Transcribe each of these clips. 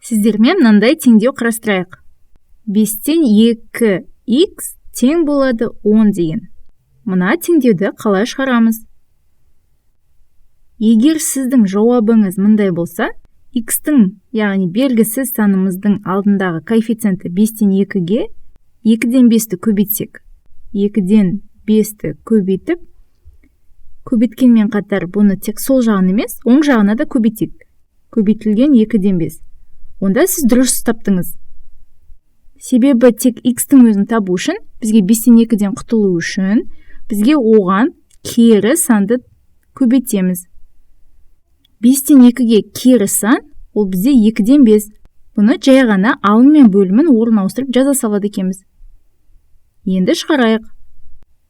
Сіздермен мынандай теңдеу қарастырайық. 5-тен 2х тең болады 10 деген. Мына теңдеуді қалай шығарамыз? Егер сіздің жауабыңыз мындай болса, x-тің, яғни белгісіз санымыздың алдындағы коэффициенті 5-тен 2-ге, 2-ден 5-ті көбейтсек, 2-ден 5-ті көбейтіп, көбейткенмен қатар бұны тек сол жағын емес, оң жағына да көбейтейік. Көбейтілген 2-ден 5. Онда сіз дұрыс таптыңыз. Себебі тек x-тің өзін табу үшін, бізге 5-тен 2-ден құтылу үшін, бізге оған кері санды көбейтеміз. 5-тен 2-ге кері сан ол бізде 2-ден 5. Бұны жай ғана алым мен бөлімін орын ауыстырып жаза салады екенбіз. Енді шығарайық.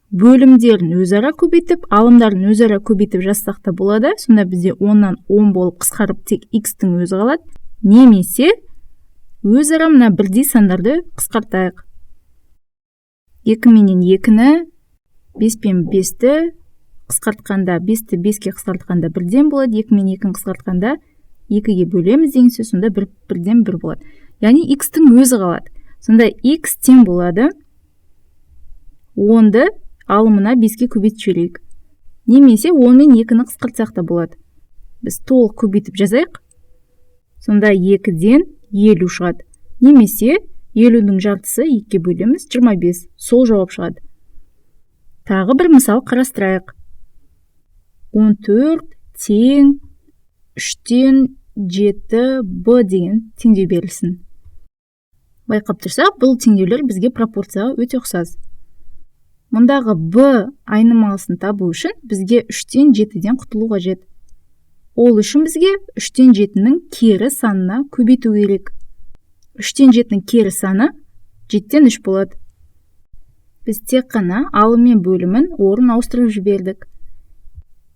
Бөлімдерін өзара көбейтіп, алымдарын өзара көбейтіп жазсақ та болады. Сонда бізде 10-нан 10 болып қысқарып, тек x-тің өзі қалады. Немесе өзара мына бірдей сандарды қысқартайық. 2 менен 2-ні, 5 пен 5-ті қысқартқанда, 5-ті 5-ке қысқартқанда бірден болады, 2 мен 2-ні қысқартқанда 2-ге бөлеміз деген сөз, сонда бір, бірден бір болады. Яғни x-тің өзі қалады. Сонда x тең болады 10-ды алымына 5-ке көбейтіп жіберейік. Немесе 10 мен 2-ні қысқартсақ та болады. Біз толық көбейтіп жазайық. Сонда 2-ден 50 шығады. Немесе 50-дің жартысы 2-ге бөлеміз, 25. Сол жауап шығады. Тағы бір мысал қарастырайық. 14 тең 3-тен 7 б деген теңдеу берілсін. Байқап тұрсақ, бұл теңдеулер бізге пропорцияға өте ұқсас. Мұндағы б айнымалысын табу үшін бізге 3-тен 7-ден құтылу қажет. Ол үшін бізге 3-тен 7-нің кері санына көбейту керек. 3-тен 7-нің кері саны 7-тен 3 болады. Біз тек қана алым мен бөлімін орын ауыстырып жібердік.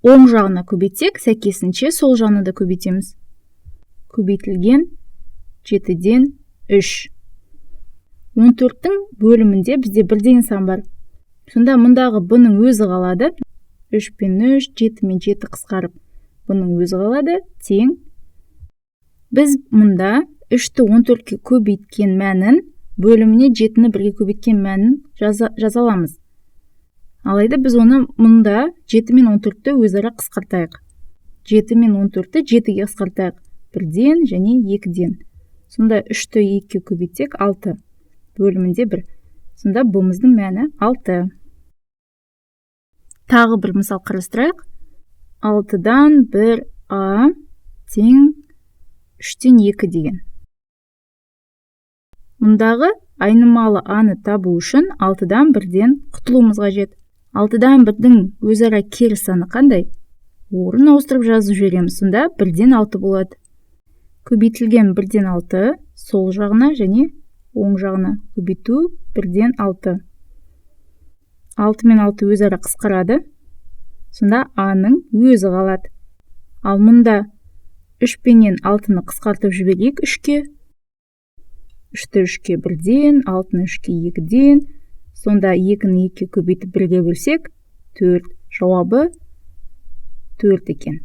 Оң жағына көбейтсек, сәйкесінше сол жағына да көбейтеміз. Көбейтілген 7-ден 3. 14-тің бөлімінде бізде бір деген сан бар. Сонда мұндағы бұның өзі қалады. 3 пен 3, 7 мен 7 қысқарып, бұның өзі қалады, тең. Біз мұнда 3-ті 14-ке көбейткен мәнін, бөліміне 7-ні бірге көбейткен мәнін жаза аламыз. Алайда біз оны мұнда 7 мен 14-ті өзара қысқартайық. 7 мен 14-ті 7-ге қысқартайық. Бірден және екіден. Сонда 3-ті 2-ге көбейтсек, 6. Бөлімінде 1. Сонда бұмыздың мәні 6. Тағы бір мысал қарастырайық. 6-дан 1 а тең 3-тен 2 деген. Мұндағы айнымалы аны табу үшін 6-дан 1-ден құтылуымыз қажет. 6-дан 1-дің өзара кері саны қандай? Орын ауыстырып жазып жібереміз. Сонда 1-ден 6 болады. Көбейтілген 1-ден 6 сол жағына және оң жағына көбейту 1-ден 6. 6 мен 6 өзара қысқарады. Сонда а-ның өзі қалады. Ал мұнда 3 пенен 6-ны қысқартып жіберейік 3-ке. 3-ті 3-ке бірден, 6-ны 3-ке екіден. Сонда 2-ні 2-ге көбейтіп, бірге бөлсек, 4. Жауабы 4 екен.